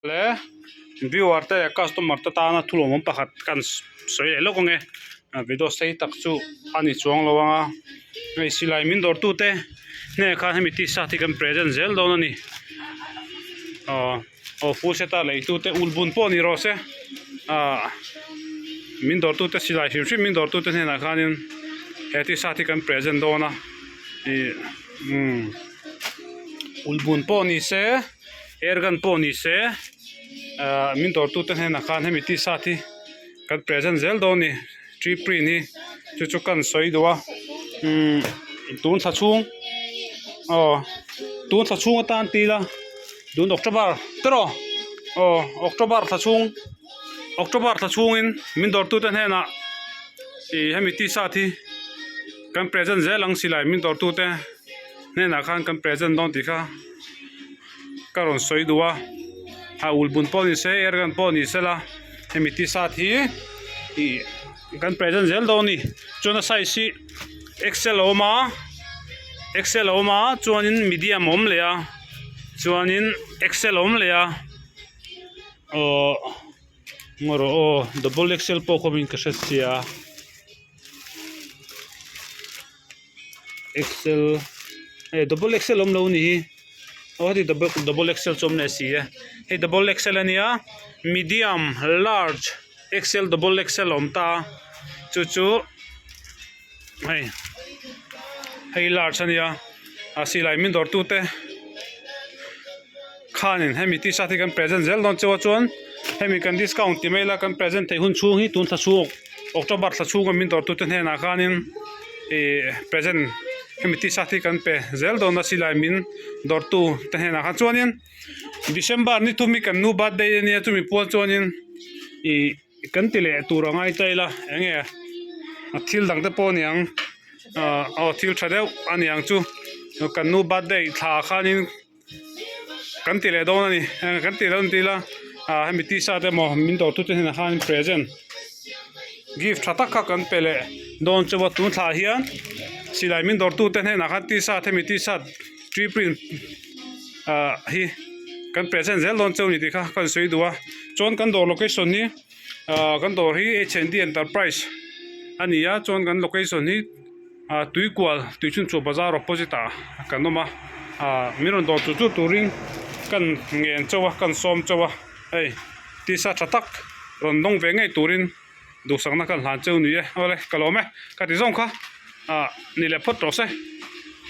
Le viewer te leh customer te tana thu lawmawm pakhat kan sawi leh lawk ange video sei tak chu a ni chuang lo ang a hei silai min dawr tute hnenah khan hemi t-shirt hi kan present zel dawn a ni aw aw full set a lei tute ul bun pawh ni rawh se ah min dawr tute silai hrim hrim min dawr tute hnenah khanin he t-shirt hi kan present dawn a ih umm ul bun pawh ni se. Airgun pawh ni se ahh min dawrtute hnenah khan hemi t-shirt hi kan present zel dawn a ni tree print hi chu chu kan sawi duh a umm tun thla chhung aw tun thla chhung atan ti ila tun october tiraw aw october thla chhung october thla chhungin min dawrtute hnenah ih hemi t-shirt hi kan present zel ang silai min dawrtute hnenah khan kan present dawn tih kha. Ka rawn sawi duh a a ul bun pawh ni se air gun pawh ni sela hemi t-shirt hi ih kan present zel dawn a ni chuan a size hi xl a awm a xl a awm a chuanin medium a awm leh a chuanin xl a awm leh a aww ngaw rawh aw double xl pawh khawmin ka hre sia. Excel hei double excel awm lo a nih hi aw heti double double excel chu awm leh si e hei double excel a nia medium large excel double excel a awm ta a chu chu hei hei large a nia a silai min dawr tute khanin hemi t-shirt hi kan present zel dawn chauh a chuan hemi kan discount ti mai ila kan present theih hun chhung hi tun thla chhung October thla chhunga min dawrtute hnenah khanin ih present hemi t-shirt hi kan pe zel dawn a silai min dawrtu te hnenah khan chuanin December ni thum hi kan nu birthday ania chumi pual chuanin ih kan ti leh tur a ngai ta ila eng nge a thil dang te pawh a niang ah aw thil tha deuh a niang chu kan nu birthday thla khanin. Kan ti leh dawn a ni kan ti dawn tih ila ah hemi t-shirt emaw min dawr tute hnenah khan present gift tha tak kha kan pe leh dawn chu a tun thlah hian silai min dawr tute hnenah khan t-shirt hemi t-shirt tree print ah hi kan present zel dawn cheu a ni tih kha ka sawi duh a chuan kan dawr location hi ah kan dawr hi H and D enterprise a ni a chuan kan location hi. Ah tuikual tui chhunchhuah bazar opposite ah kan awm a ah min rawn dawr tur tur turin kan ngen chauh a kan sawm chauh a hei tisa tha tak rawn dawng ve ngei turin duhsakna kan hlan cheu ni e awle ka lawm e ka ti zawng kha ah ni leh phawt tawh se.